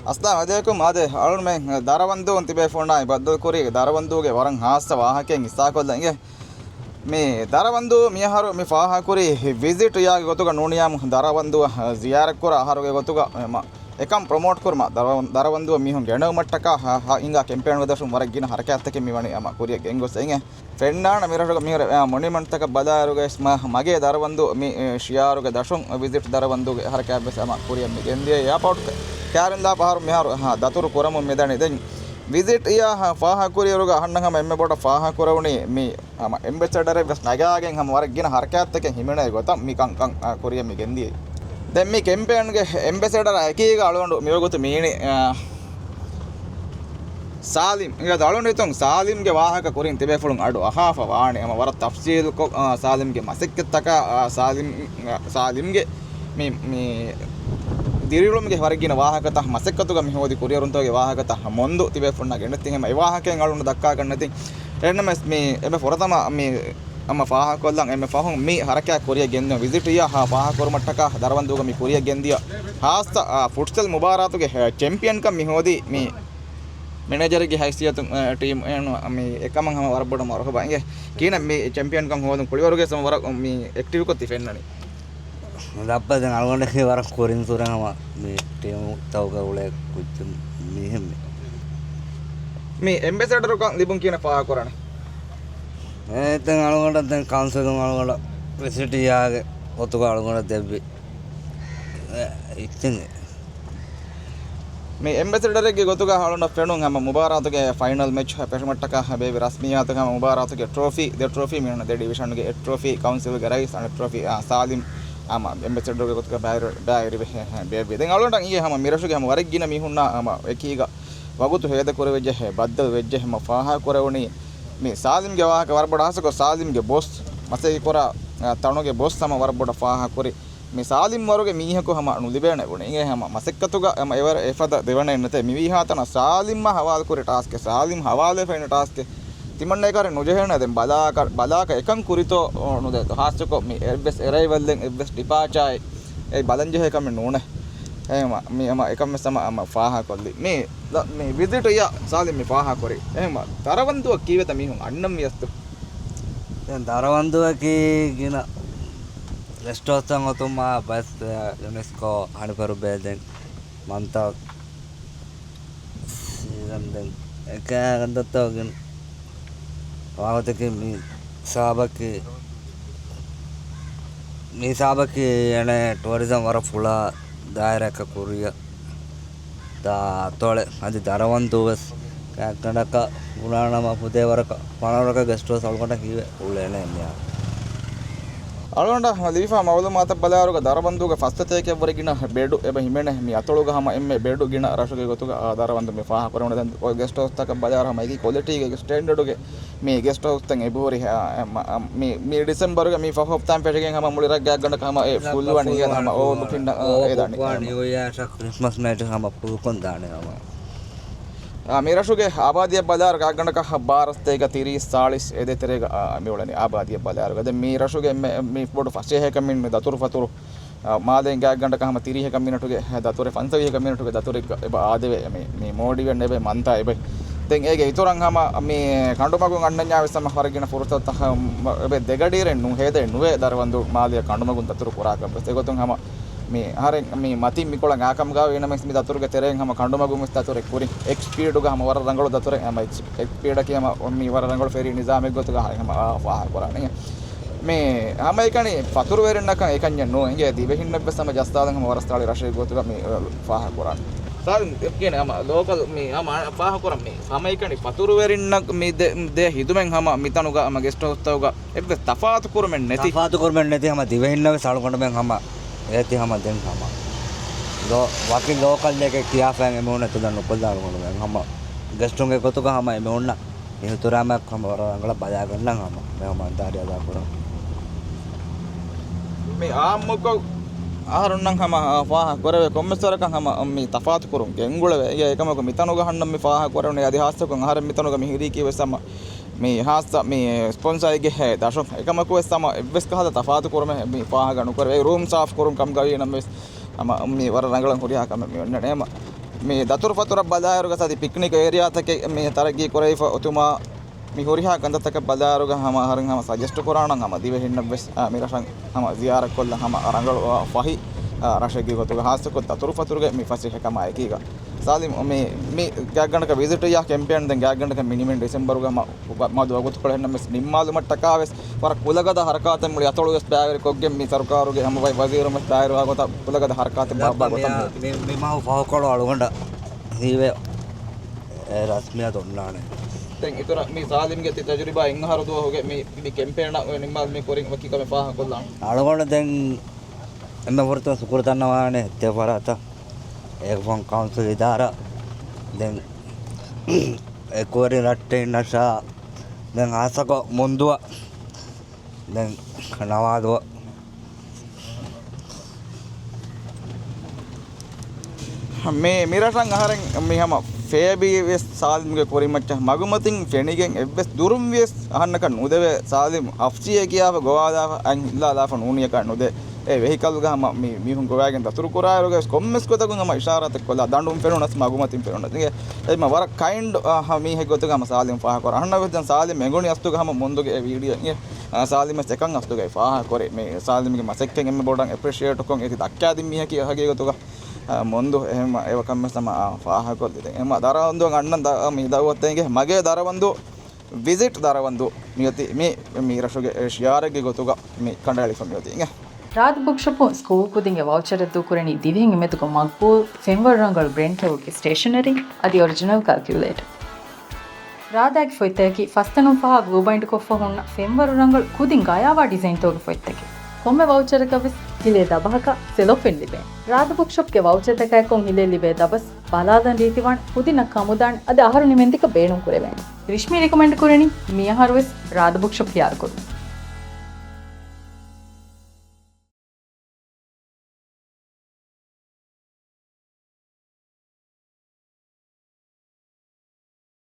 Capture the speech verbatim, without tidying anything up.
އައްސަލާމު ޢަލައިކުމް. އާދެ، އަޅުންމެން ދަރަވަންދޫން ތިބޭފުޅުންނާއި ބައްދަލުކުރީ، ދަރަވަންދޫގެ ވަރަށް ހާއްސަ ވާހަކައެއް ހިއްސާކޮށްލަން އިނގޭ. މި ދަރަވަންދޫ މިއަހަރު މި ފާހަކުރީ ވިޒިޓް އިޔާގެ ގޮތުގަ ނޫނިޔާމު ދަރަވަންދޫ ޒިޔާރަތްކުރާ އަހަރުގެ ގޮތުގަ އެކަން ޕްރޮމޯޓް ކުރުމަށް ދަރަވަން-، ދަރަވަންދޫ މީހުން ގެނައުމަށްޓަކާ ހަ-، ހަ-، ހިނގާ ކެމްޕޭންގެ ދަށުން ވަރަށް ގިނަ ހަރަކާތްތަކެއް މިވަނީ ހަމަ ކުރިއަށް ގެންގޮސް އިނގޭ. ފެންނާނެ މިރަށުގަ މިހުރެ، އާ، މޮނިމަންޓްތަކަށް ބަލާއިރުގައި މަ-، މަގޭ ދަރަވަންދޫ މި، އެ، ޝިއާރުގެ ދަށުން ވިޒިޓް ދަރަވަންދޫގެ ހަރަކާތްވެސް ހަމަ ކުރިއަށް މި ގެންދިޔަ. އެއާޕޯޓް ކާރިން ލާ ފަހަރު މިހާރު، އާ، ދަތުރު ކުރަމުން މިދަނީ. ދެން ވިޒިޓް އިޔާ، އާ، ފާހަކުރިއިރުގަ އަހަންނަށް ހަމަ އެންމެ ބޮޑަށް ފާހަކުރެވުނީ މި ހަމަ އެމްބެސެޑަރެއް ވެސް ނަގާގެން ހަމަ ވަރަށް ގިނަ ހަރަކާތްތަކެއް ހިމެނޭ ގޮތަށް މި ކަން، އާ، ކުރިއަށް މި ގެންދިޔަ. ދެން މި ކެމްޕޭންގެ އެމްބެސެޑަރާ އެކީގަ އަޅުގަނޑު މިވަގުތު މީނީ، އާ، ސާލިމް. އިނގޭ އަޅުގަނޑު ހިތުން ސާލިމްގެ ވާހަކަ ކުރިން ތިބޭފުޅުން އަޑު އަހާފަ ވާނެ. ހަމަ ވަރަށް ތަފްސީލުކޮށް، އާ، ސާލިމްގެ މަސައްކަތްތަކާ، އާ، ސާލިމް، އާ، ސާލިމްގެ މި، މި ދިރިއުޅުމުގެ ވަރަށް ގިނަ ވާހަކަތައް މަސައްކަތުގަ މި ހޯދި ކުރިއެރުންތަކުގެ ވާހަކަތައް މޮންދު ތިބޭފުޅުންނާ ގެނެސްދިން ހަމަ އެ ވާހަކައެއް އަޅުގަނޑު ދައްކާކަށް ނެތި. އެހެންނަމަވެސް މި އެންމެ ފުރަތަމަ މި ހަމަ ފާހަގަކޮށްލަން އެންމެ ފަހުން މި ހަރަކާތް ކުރިއަށް ގެންދިޔަ ވިޒިޓް އިޔާ ހާ ފާހަގަކުރުމަށްޓަކާ ދަރަވަންދޫގަ މި ކުރިއަށް ގެންދިޔަ ހާއްސަ، އާ، ފުޓްސަލް މުބާރާތުގެ، އާ، ޗެމްޕިއަންކަން މި ހޯދީ މި މެނޭޖަރެއްގެ ހައިސިއްޔަތުން، އާ، ޓީމް އެހެން މި އެކަމަށް ހަމަ ވަރަށް ބޮޑަށް މަރުހަބާ އިނގޭ. ކީނަ މި ޗެމްޕިއަންކަން ހޯދުން ކުޅިވަރުގެ ހަމަ ވަރަށް މި އެކްޓިވްކޮށް ތި ފެންނަނީ. ލައްބަ ދެން އަޅުގަނޑަކީ ވަރަށް ކުރިން ސުރެ ހަމަ މި ޓީމުތަކުގަ އުޅޭ ކުއްޖެއް މީހެއް މި. މި އެމްބެސެޑަރުކަން ލިބުން ކިހިނެއް ފާހަގަކުރާނެ؟ އެ ދެން އަޅުގަނޑަށް ދެން ކައުންސިލުން އަޅުގަނޑަށް ވިޒިޓް އިޔާގެ ގޮތުގަ އަޅުގަނޑަށް ދެއްވި. އެ، އިތިން. މި އެމްބެސެޑަރެއްގެ ގޮތުގަ އަޅުގަނޑަށް ފެނުން ހަމަ މުބާރާތުގެ ފައިނަލް މެޗް ފެށުމަށްޓަކާ ބޭއްވި ރަސްމިއްޔާތުގެ ހަމަ މުބާރާތުގެ ޓްރޮފީ، ދެ ޓްރޮފީ މިހުންނަ ދެ ޑިވިޝަންގެ އެއް ޓްރޮފީ، ކައުންސިލްގެ ރައީސް އަނެއް ޓްރޮފީ، އާ، ސާލިމް ހަމަ އެމްބެސެޑަރުގެ ގޮތުގަ ބައި-، ބައިވެރިވެ ބޭއްވި. ދެން އަޅުގަނޑަށް އިނގޭ ހަމަ މިރަށުގެ ހަމަ ވަރަށް ގިނަ މީހުންނާ ހަމަ އެކީގަ ވަގުތު ހޭދަކުރެވިއްޖެ، ބައްދަލު ވެއްޖެ ހަމަ ފާހަގަކުރެވުނީ މި ސާލިމްގެ ވާހަކަ ވަރަށް ބޮޑަށް ހާއްސަކޮށް ސާލިމްގެ ބޮސް، މަސައްކަތްކުރާ، އާ، ތަނުގެ ބޮސް ހަމަ ވަރަށް ބޮޑަށް ފާހަގަކުރި. މި ސާލިމް ވަރުގެ މީހަކު ހަމަ ނުލިބޭނެ ބުނި. އިނގޭ ހަމަ މަސައްކަތުގަ ހަމަ އެވަރަށް އެފަދަ ދެވަނައެއް ނެތޭ. މިވީހާތަނަށް ސާލިމްއަށް ހަވާލުކުރި ޓާސްކެއް، ސާލިމް ހަވާލުވެފައިން ޓާސްކެއް ތިމަންނަ އެކަހަރެން ނުޖެހޭނެ. ދެން ބަލާކަށް، ބަލާކަށް އެކަން ކުރިތޯ ނުދޭތޯ. ހާއްސަކޮށް މި އެއްވެސް އެރައިވަލްއެއް، އެއްވެސް ޑިޕާޗާއެއް އެ ބަލަންޖެހޭ ކަމެއް ނޫނޭ. އެހެންވީމަ، މި ހަމަ އެކަން ވެސް ހަމަ، ހަމަ ފާހަގަކޮށްލި. މި، ދަ-، މި ވިޒިޓް އިޔާ ސާލިމް މި ފާހަގަކުރި. އެހެންވީމަ، ދަރަވަންދޫއަށް ކީވެތަ މީހުން އަންނަން ވިޔަސްތު؟ ދެން ދަރަވަންދޫއަކީ ގިނަ ގެސްޓް ހައުސްތައް އޮތުމާ ބަސް، ޔުނެސްކޯ ހަނިފަރުބޭ ދެން މަންތާ ސީޒަން ދެން އެކަ ގަންދައްތަ ގިނަ ވާގޮތަކީ މި ހިސާބަކީ، މި ހިސާބަކީ އެނެ ޓޫރިޒަމް ވަރަށް ފުޅާ ދާއިރާއަކަށް ކުރިއަށް ދާ އަތޮޅެއް. އަދި ދަރަވަންދޫ ވެސް ގާތްގަނޑަކަށް ބުނާނަމަ ފުދޭ ވަރަކަށް ފަނަރަ ވަރަކަށް ގެސްޓް ހައުސް އަޅުގަނޑަށް ހީވެ އުޅޭނެ މިއާ. އަޅުގަނޑަށް ލިބިފާ މައުލޫމާތަށް ބަލާއިރުގަ ދަރަވަންދޫގެ ފަސް ސަތޭކައެއްވުރެ ގިނަ ބެޑު އެބަ ހިމެނޭ. މި އަތޮޅުގަ ހަމަ އެންމެ ބެޑު ގިނަ ރަށުގެ ގޮތުގަ އާ ދަރަވަންދޫ މި ފާހަގަކުރެވުނު. ދެން އޮތް ގެސްޓް ހައުސްތަކަށް ބަލާއިރު ހަމަ އެކި ކޮލިޓީގެ ސްޓޭންޑަޑުގެ މި ގެސްޓް ހައުސްތައް އެބަހުރި، އާ، އެ، މަ-، މި، މި ޑިސެމްބަރުގެ މި ފަހު ހަފްތާއަށް ފެށިގެން ހަމަ މުޅި ރަށް ގާތްގަނޑަކަށް ހަމަ އެ ފުލް ވަނީ ހަމަ އޯ ލުކިން އޭދާނެ. ކްރިސްމަސް ނައިޓް ހަމަ ފުލްކޮށް ދާނެ ހަމަ. އާ، މި ރަށުގެ އާބާދީއަށް ބަލާއިރު ގާތްގަނޑަކަށް ބާރަ ސަތޭކަ ތިރީސް ސާޅީސް އެދޭތެރޭގަ، އާ، މި އުޅެނީ އާބާދީއަށް ބަލާއިރުގަ. ދެން މި ރަށުގެ އެންމެ، މި ބޮޑު ފަސޭހައަކަށް މި ދަތުރުފަތުރު އާ، މާލެއިން ގާތްގަނޑަކަށް ހަމަ ތިރީހަކަށް މިނެޓުގެ ދަތުރެއް، ފަންސަވީހަކަށް މިނެޓުގެ ދަތުރެއްގަ އެބަ އާދެވޭ. މި، މި މޯޑިވެން އެބަ މަންތާ އެބަ. ދެން އޭގެ އިތުރަށް ހަމަ މި ކަނޑުމަގުން އަންނަންޏާ ވެސް ހަމަ ވަރަށް ގިނަ ފުރުސަތުތައް ހަމަ އެބަ ދެގަޑިއިރެއް ނުހޭދެ ނުވޭ ދަރަވަންދޫ މާލެއަށް ކަނޑުމަގުން ދަތުރު ކުރާކަށް ވެސް. އެގޮތުން ހަމަ މި އަހަރެން މި މަތިން މިކޮޅަށް އާކަމުގަ ވީނަމަވެސް މި ދަތުރުގެ ތެރެއިން ހަމަ ކަނޑުމަގުން ވެސް ދަތުރެއް ކުރި. އެކްސްޕީޑުގަ ހަމަ ވަރަށް ރަނގަޅު ދަތުރެއް ހަމަ އެކްސް ޕީޑަކީ ހަމަ މި ވަރަށް ރަނގަޅު ފެރީ ނިޒާމެއް ގޮތުގަ ހަމަ ފާހަގަކުރާނެ. މި ހަމައެކަނި ފަތުރުވެރިންނަކަށް އެކަންޏެއް ނޫން. އިނގޭ ދިވެހިންނަށް ވެސް ހަމަ ޖައްސާލަން ހަމަ ވަރަށް ސާޅި ރަށެއް ގޮތުގަ މި ފާހަގަކުރާނެ. ސާލިމް ކިޔަނީ ހަމަ ލޯކަލް މި ހަމަ ފާހަގަކުރަން މި ހަމައެކަނި ފަތުރުވެރިންނަށް މި ދޭ، ދޭ ހިދުމަތް ހަމަ މިތަނުގަ ހަމަ ގެސްޓް ހައުސްތަކުގަ އެއްވެސް ތަފާތު ކުރުމެއް ނެތި. ތަފާތު ކުރުމެއް ނެތި ހަމަ ދިވެހިންނަށް ވެސް އަޅުގަނޑުމެން ހަމަ އޭތި ހަމަ ދެން ހަމަ ލޯ، ވަކި ލޯކަލްއެކެއް ކިޔާފައި އެމީހުން އެތަނަށް ނުކޮށްލާ އަޅުގަނޑުމެން ހަމަ ގެސްޓުންގެ ގޮތުގަ ހަމަ އެމީހުންނަށް އިހުތުރާމަށް ހަމަ ވަރަށް ރަނގަޅަށް ބަލާގަންނަން ހަމަ މި ހަމަ އަންދާރި އަދާކުރަން. މި އާއްމުކޮށް އަހަރުންނަށް ހަމަ ފާހަގަ ކުރެވޭ ކޮންމެސް ވަރަކަށް ހަމަ މި ތަފާތު ކުރުން ގެންގުޅެވޭ. އެ އެކަމަކު މިތަނުގަ ހަންނަ މި ފާހަގަ ކުރެވުނީ އަދި ހާއްސަކޮށް އަހަރެން މިތަނުގަ މި ހިރީކީ ވެސް ހަމަ މި ހާއްސަ މި ސްޕޮންސާއެއްގެ ދަށުން. އެކަމަކު ވެސް ހަމަ އެއްވެސް ކަހަލަ ތަފާތު ކުރުމެއް މި ފާހަގަ ނުކުރެވޭ. ރޫމް ސާފް ކުރުން ކަމުގަ ވީނަމަވެސް ހަމަ މި ވަރަށް ރަނގަޅަށް ހުރިހާ ކަމެއް މި އޮންނަނީ. ހަމަ މި ދަތުރުފަތުރަށް ބަލާއިރުގަ އަދި ޕިކްނިކް އޭރިއާތަކެއް މި ތަރައްގީ ކުރެވިފަ އޮތުމާ، މި ހުރިހާ ކަންތައްތަކަށް ބަލާއިރުގަ ހަމަ އަހަރެން ހަމަ ސަޖެސްޓް ކުރާނަން ހަމަ ދިވެހިންނަށްވެސް، އާ، މި ރަށަށް ހަމަ ޒިޔާރަތްކޮށްލަން ހަމަ ރަނގަޅު، އާ، ފަހި، އާ، ރަށެއްގެ ގޮތުގަ ހާއްސަކޮށް ދަތުރުފަތުރުގެ މި ފަސޭހަކަމާ އެކީގަ. ސާލިމް، މި، މި ގާތްގަނޑަކަށް ވިޒިޓް އިއްޔާ ކެމްޕޭން ދެން ގާތްގަނޑަކަށް މިނިވަން ޑިސެމްބަރުގަ ހަމަ މަ-، މަދު ވަގުތުކޮޅެއް ނަމަވެސް ނިންމާލުމަށްޓަކާވެސް ވަރަށް ކުލަގަދަ ހަރަކާތެއް މުޅި އަތޮޅުވެސް ބައިވެރިކޮށްގެން މި ސަރުކާރުގެ ހަމަ ވަޒީރުންވެސް ބައިވެރިވާ ގޮތަށް ކުލަގަދަ ހަރަކާތެއް ބާއްވާ ގޮތަށް މި މި މަހު ފަހުކޮޅު އަޅުގަނޑަށް ހީވޭ ރަސްމިއްޔާތު އޮންނާނެ. ދެން އިތުރަށް މި ސާލިމްގެ ތި ތަޖުރިބާ އެއް އަހަރު ދުވަހުގެ މި، މި ކެމްޕޭނަށް ނިންމާލުމުގެ ކުރިން ވަކި ކަމެއް ފާހަގަކޮށްލާން. އަޅުގަނޑު ދެން އެންމެ ފުރަތަމަ ޝުކުރު ދަންނަވާނެ އެއް ފަރާތަށް އެކުފޮން ކައުންސިލް އިދާރާ، ދެން އެކުވެރި ރައްޓެހިންނަށާ، ދެން ހާއްސަކޮށް މުންދުއަށް، ދެން ނަވާދުއަށް. މި، މި ރަށަށް އަހަރެން މި ހަމަ ފޭބީ ވެސް ސާލިމްގެ ކުރިމައްޗަށް މަގުމަތިން ފެނިގެން އެއްވެސް ދުރުން ވިޔަސް އަހަންނަކަށް ނުދެވޭ. ސާލިމް އަފްސީއޭ ކިޔާފަ ގޮވާލާފަ އަތް ހިއްލާލާފަ ނޫނިއަކަށް ނުދޭ. އެ ވެހިކަލްގަ ހަމަ މި މީހުން ގޮވާގެން ދަތުރު ކުރާއިރުގަ ވެސް ކޮންމެސް ގޮތަކުން ހަމަ އިޝާރާތެއް ކޮށްލާ، ދަނޑުން ފެނުނަސް މަގުމަތިން ފެނުނަސް އިނގޭ. އެ މަ ވަރަށް ކައިންޑް، އާ، ހަ، މީހެއް ގޮތުގަ ހަމަ ސާލިމް ފާހަގަކުރާ. އަހަންނަށް ވެސް ދެން ސާލިމް އެނގުނީ އަސްލުގަ ހަމަ މުންދުގެ އެ ވީޑިއޯ އިނގޭ. އާ، ސާލިމް ވެސް އެކަން އަސްލުގައި ފާހަގަކުރޭ. މި ސާލިމްގެ މަސައްކަތް އެންމެ ބޮޑަށް އެޕްރިޝިއޭޓްކޮށް އެތި ދައްކާދިން މީހަކީ ހަގީގަތުގަ، އާ، މުންދު. އެހެން އެވަކަން ވެސް ހަމަ، އާ، ފާހަގަކޮށްލި. ދެން އެހެން ދަރަވަންދު އަންނަން ދަ-، މި ދައުވަތެއް އިނގޭ. މަގޭ ދަރަވަންދު ވިޒިޓް ދަރަވަންދޫ މިއޮތީ މި، މި ރަށުގެ ޝިއާރެއްގެ ގޮތުގަ މި ކަނޑައެޅިފަ މިއޮތީ އިނގޭ. ރާދަ ބުކްޝޮޕުން ސްކޫލް ކުދިންގެ ވައުޗަރެއް ދޫކުރަނީ ދިވެހިން އެމެދުގަ މަގްބޫލް ފެންވަރު ރަނގަޅު ބްރޭންޑްތަކުގެ ސްޓޭޝަނަރީ އަދި އޮރިޖިނަލް ކަލްކިއުލޭޓަރ. ރާދާގެ ފޮތްތަކަކީ ފަސްތަނުން ފަހާ ގްލޫ ބައިންޑްކޮށްފަ ހުންނަ ފެންވަރު ރަނގަޅު ކުދިން ގަޔާވާ ޑިޒައިންތަކުގެ ފޮތްތަކެއް. ކޮންމެ ވައުޗަރަކަށް ވެސް ހިލޭ ދަބަހަކަށް ސެލޮފިން ލިބޭ. ރާދަ ބުކްޝޮޕްގެ ވައުޗަރތަކާއެކު ހިލޭ ލިބޭ ދަބަސް ބަލާލަން ރީތިވާން ކުދިންނަށް ކަމުދާން އަދި އަހަރު ނިމެންދިކަ ބޭނުން ކުރެވޭނެ. ރިޝްމީ ރިކޮމެންޑް ކުރަނީ މިއަހަރުވެސް ރާދަ ބުކްޝޮޕް ހިޔާރުކުރުން.